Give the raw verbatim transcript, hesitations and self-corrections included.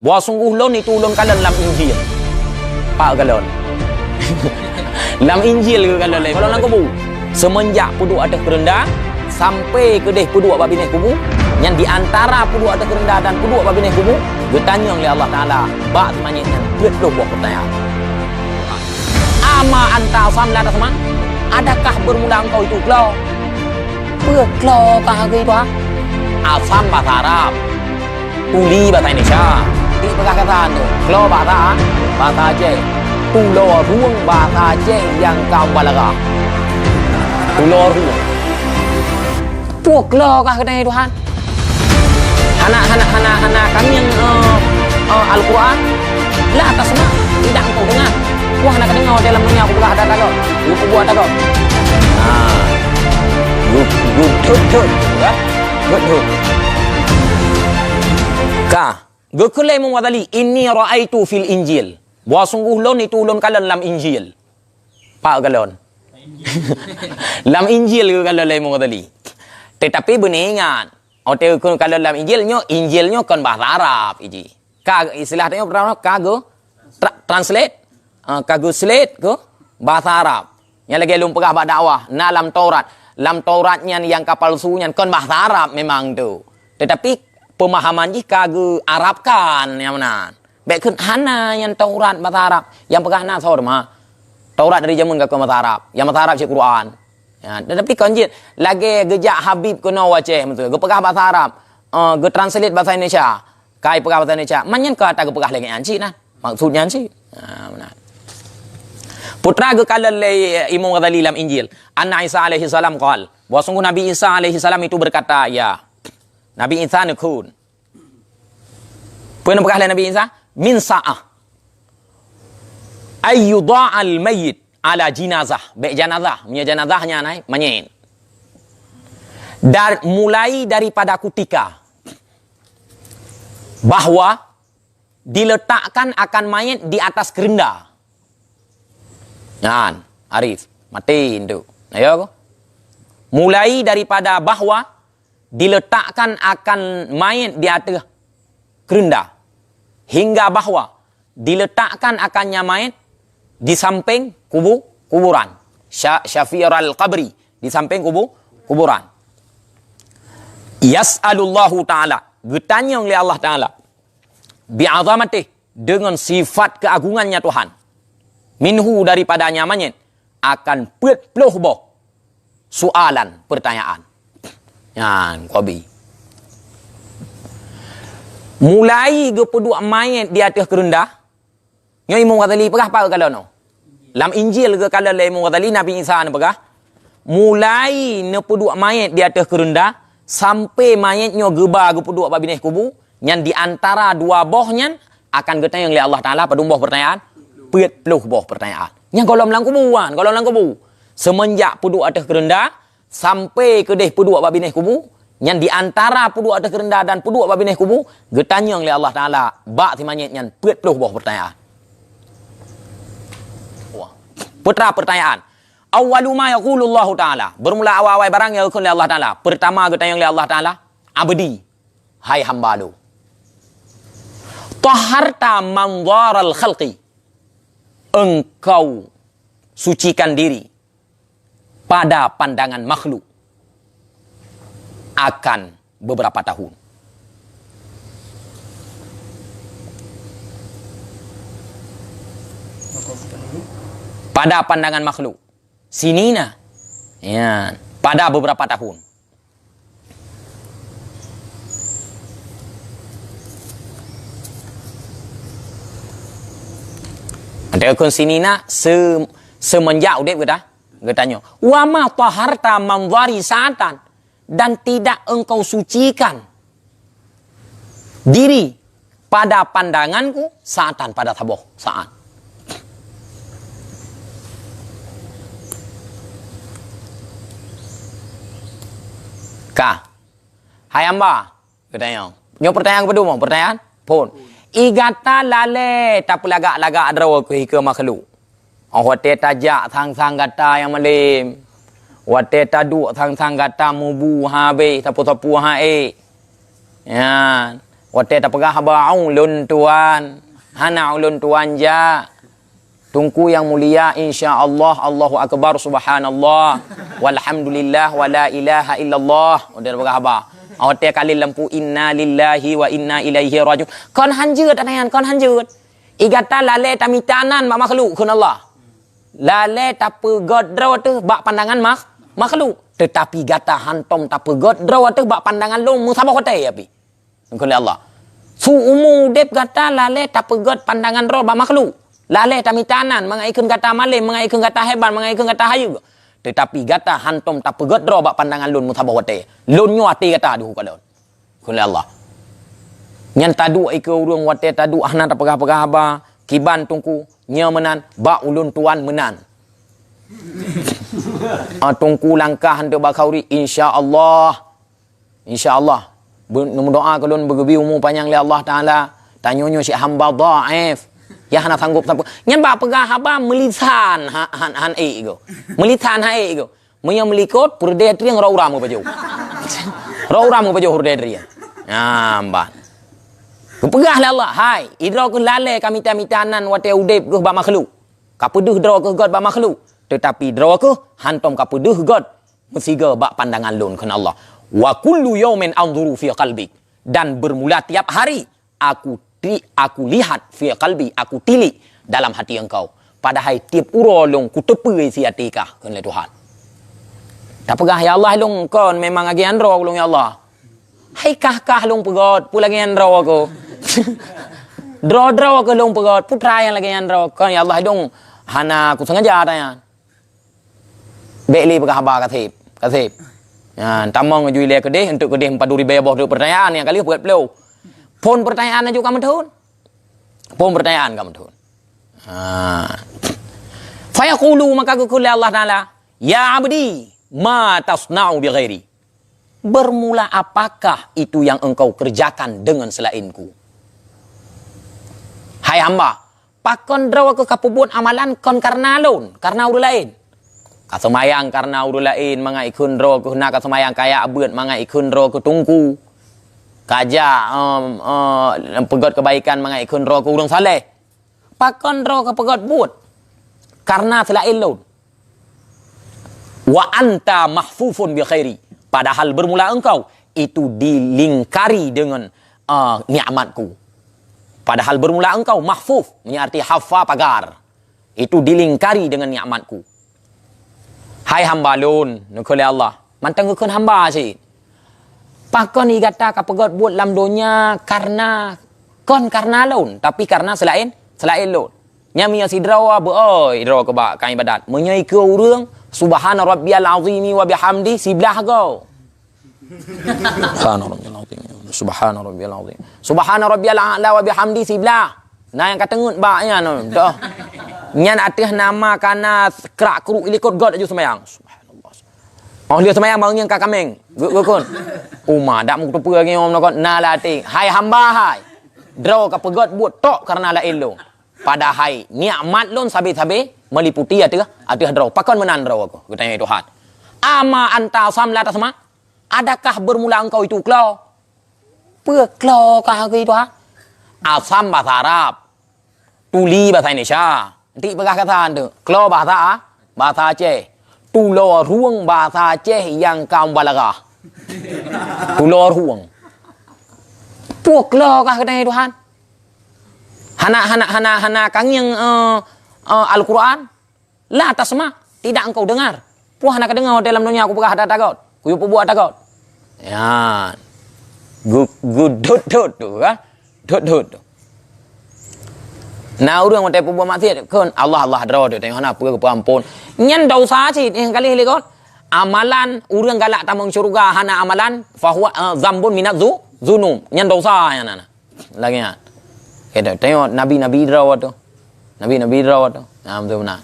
Bahwa sungguh lôn itu lôn kalon lam Injil. Pak kalon. Lam Injil geukalon lé. Kalau lam kubu. Semenjak peuduek ateueh keureunda, sampai keudeh peuduek bak binéh kubu, nyan di antara peuduek ateueh keureunda dan peuduek bak binéh kubu, geutanyong lé Allah Taala bak teumanyét nyan peuet ploh boh peutanyaan. Ama anta asam la tasma? Adakah bermula engkau itu klo? Peue klo ka hageu itu, ha? Asam bahasa Arab. Tuli bahasa Indonesia. Di peugah kata tu. Klo bahasa, bahasa Aceh. Tulo rueng bahasa Aceh nyang ka mubalarah. Tulo rueng. Peue klo kah keunoe Tuhan? Hana, hana, hana, hana kami nyang, eh, eh, Al-Quran. La tasma, tidak engkau dengar. Wah, hana kadeungoe dalam dunia aku peugah ada takot. Aku buat takot. Ha. Good, good, good, good. Ya? Good, good. Ka. Geukheun lé Imam Ghazali, "Inni ra'aitu fil Injil." Bahwa sungguh lôn itu lôn kalon lam Injil. Pak kalon. Lam Injil geukalon lé Imam Ghazali. Tetapi beuneuingat, watée geukheun kalon lam Injil nyoe, Injil nyoe kon bahasa Arab iji. Ka istilah tanyoe pertama ka geu tra-, translate, ah, ka geuslate keu bahasa Arab. Nyang lagée lôn peugah bak dakwah, na lam Taurat. Lam Taurat nyan nyang ka palsu nyan kon bahasa Arab memang tu. Tetapi pemahaman jih ka geu-Arabkan nyang meunan. Bék kheun hana nyan Taurat bahasa Arab. Nyang peugah na soe teuma. Taurat dari jameun ka kon bahasa Arab. Nyang bahasa Arab cit Quran. Ya, tetapi kon jeuet lagée geujak Habib keunoe u Aceh, geupeugah bahasa Arab, eh, geutranslate bahasa Indonesia. Kai peugah bahasa Indonesia. Man nyan ka ata geupeugah lagée nyan cit nah. Maksud nyan cit. Ha, meunan. Peue teuma geukalon lé Imam Ghazali lam Injil. Anna Isa alaihi salam qal. Bahwa sungguh Nabi Isa alaihi salam itu berkata, ya. Nabi Isa neukheun. Peue neupeugah lé Nabi Isa? Min sa'ah. Ay yudha'al mayyit ala jinazah. Bék janazah. Meunyoe janazah nyan ai, manyét. Dan mulai daripada kutika bahwa diletakkan akan mayit di atas keurenda. Nyan, Arif, maté induk. Ayo. Mulai daripada bahwa diletakkan akan mayit di ateueh keurenda, hingga bahwa diletakkan akannya mayit di samping kubu-, kuburan. Sya-, syafiral qabri, di samping kubu-, kuburan. Yas'alullahu ta'ala, geutanyong lé Allah Ta'ala, bi'azamatih, dengan sifat keagungannya Tuhan, minhu, daripadanya manyét, akan peuet ploh boh sualan, pertanyaan. Nyan, kobi. Mulai geupeuduek mayét di ateueh keurenda, nyoe Imam Ghazali peugah peue kalon nyoe. Lam Injil geukalon lé Imam Ghazali, Nabi Isa neupeugah, mulai neupeuduek mayét di ateueh keurenda, sampai mayét nyoe geuba geupeuduek bak binéh kubu, nyan di antara dua boh nyan akan geutanyong lé Allah Ta'ala padum boh pertanyaan? Peuet ploh boh pertanyaan. Nyan gohlom lam kubu, wan, gohlom lam kubu. Semenjak peuduek ateueh keurenda, sampai keudeh peuduek bak binéh kubu, nyan di antara peuduek ateueh keurenda dan peuduek bak binéh kubu, geutanyong lé Allah Ta'ala bak si mayét nyan peuet ploh boh pertanyaan. Wah. Peue teuma pertanyaan. Awwalu ma yaqulullahu ta'ala. Bermula awai-awai barang nyang geukheun lé Allah Ta'ala. Pertama geutanyong lé Allah Ta'ala, "Abdi, hai hamba lôn. Taharta mandharal khalqi." Engkau sucikan diri pada pandangan makhluk akan beberapa tahun. Pada pandangan makhluk, sinina, ya, pada beberapa tahun. Ada kon sinina se-, semenjak udeb geutanyoe. Wa ma taharta mandhari sa'atan, dan tidak engkau sucikan diri pada pandanganku sa'atan, pada saboh saat. Ka. Hai hamba, geutanyong. Nyoe pertanyaan keupeudumo, pertanyaan phon. I gata lalée tapeulagak-lagak droe keu hikeue makhluk. Oh, watée tajak sang-sang gata nyang malem. Watée taduek sang-sang gata mubu habéh, sapu-sapu ha ék. Nyan. Watée tapeugah haba, ulôn tuan, hana ulôn tuan jak. Teungku yang mulia, insya Allah, Allahu Akbar, subhanallah, walhamdulillah, wa la ilaha illallah. Watée tapeugah haba. Watée kalon lampu, inna lillahi wa inna ilaihi rajiun. Kon hanjeuet, ata nyan, kon hanjeuet. I gata lalée tamita nan bak makhluk, kheun Allah. Lalée tapeugét droe teuh bak pandangan makh-, makhluk. Teutapi gata hantom tapeugét droe teuh bak pandangan lôn meusaboh watée, ya pi. Kheun lé Allah. Siumu udeb gata lalée tapeugét pandangan droe bak makhluk. Lalée tamita nan, mangat ikheun gata malém, mangat ikheun gata hebat, mangat ikheun gata hayeue. Teutapi gata hantom tapeugét droe bak pandangan lôn meusaboh watée. Lôn nyoe até gata deuh ukeue lôn. Kheun lé Allah. Nyan taduek ikeue ureuëng watée taduek hana tapeugah-peugah haba, kiban teungku, nyoe meunan, bak ulôn tuan meunan. Ah, teungku langkah hanteuk bak khauri, insya Allah. Insya Allah. Be-, meudoa keu lôn beugeubri umu panyang lé Allah Taala. Tanyoe nyoe syek hamba dhaif. Ya hana sanggob sapeue. Nyan bak peugah haba meulisan ha-, han, han ék geuh. Meulisan han ék geuh. Meunyoe meulikot, peureudée trieng roh uram geupajoh. Roh uram geupajoh peureudée trieng. Nyan ban. Geupeugah lé Allah, "Hai, idroe kheueh lalée kamita-mita nan watée udeb kheueh bak makhluk. Kapeudeuh droe kheueh gét bak makhluk, teutapi droe kheueh hantom kapeudeuh gét meusigoe bak pandangan lôn," kheun Allah. "Wa kullu yaumin anzuru fi qalbik." Dan bermula tiap hari, aku ti-, aku lihat fi qalbi, aku tilik dalam hati engkau. Padahai tieb uroe lôn kuteupeue isi até kah, kheun lé Tuhan. Tapeugah, "Ya Allah, lôn kon memang lagée nyan droe lôn, ya Allah. Hai kah-kah lôn peugét, peue lagée nyan droe keuh. Droe-droe keuh lôn peugét, peue teuma nyang lagée nyan droe kon, ya Allah, lôn hana kusengaja ata nyan." Bék lé peugah haba kaseb, kaseb. Nyan, tamong ju ilée keudeh, enteuk keudeh empat ribée boh teuk pertanyaan nyang ka lheueh peuet ploh. Phon pertanyaan laju ka meuthon. Phon pertanyaan ka meuthon. Ha. Fayaqulu, maka geukheun lé Allah Taala, "Ya abdi, ma tasna'u bi ghairi?" Bermula apakah itu yang engkau kerjakan dengan selainku? Hai hamba, pakon droe keuh kapeubuet amalan kon kareuna lôn, kareuna ureuëng laén? Kaseumayang kareuna ureuëng laén, mangat ikheun droe keuh na kaseumayang, kajak beuet mangat ikheun droe keuh teungku. Kajak, em, eh, peugét keubaikan mangat ikheun droe keuh ureuëng saleh. Pakon droe kapeugét buet kareuna seulaén lôn? Wa anta mahfufun bi khairi. Padahal bermula engkau itu dilingkari dengan, ah, nikmatku. Padahal bermula engkau mahfuf, punya arti hafa pagar. Itu dilingkari dengan nikmatku. Hai hamba lôn, neukheun lé Allah. Mantong geukheun hamba cit. Pakon i gata kapeugét buet lam donya kareuna, kon kareuna lôn, tapi kareuna seulaén, seulaén lôn. Nyan meunyoe sidroe beu-oi droe keuh bak ka ibadat. Meunyoe ikeue ureuëng, "Subhana rabbiyal azimi wa bihamdi," siblah goe. Subhana rabbiyal azim. Subhana rabbiyal azim. Subhana rabbiyal a'la wa bihamdi siblah. Na nyang ka teungeut bak nyan, dah. Nyan ateueh nama kana krak-kruk ilikot gét aju seumayang. Subhanallah. Oh, lheueh seumayang bangun nyan ka kaméng. Gét, gét kon. Uma dak meuteupeu lagée nyoe kon. Na latih. Hai hamba hai. Droe kapeugét buet tok kareuna laén lôn. Padahai nikmat lôn sabe-sabe meliputi ateueh, ateueh droe. Pakon meunan droe keuh? Geutanyong Tuhan. Ama anta asam la tasma? Adakah bermula engkau itu klo? Peue klo kah keuh itu, ha? Asam bahasa Arab. Tuli bahasa Indonesia. Nanti peugah kata tu. Klo bahasa, bahasa Aceh. Tulo rueng bahasa Aceh nyang ka mubalaghah. Tulo rueng. Peue klo kah keuh, Tuhan? Hana, hana, hana, hana kangieng, eh, eh, Al-Quran? La tasma, tidak engkau dengar. Puah na ka deungoe dalam donya aku peugah ata-ata gét. Kuyue peubuet ata gét. Ya. Gu-, gudot-dot tu kan. Dot-dot tu. Na ureuëng watée peubuet maksiat kon Allah, Allah droe tu tengok hana peue geupeuampon. Nyan dosa cit nyang ka lheueh likot. Amalan ureuëng galak tamong syeuruga hana amalan, fahuwa, eh, zambun minaz zu-, zunub. Nyan dosa nyan na. Lagée nyan. Kita tengok nabi-nabi droe tu. Nabi-nabi droe tu. Nah, betul benar.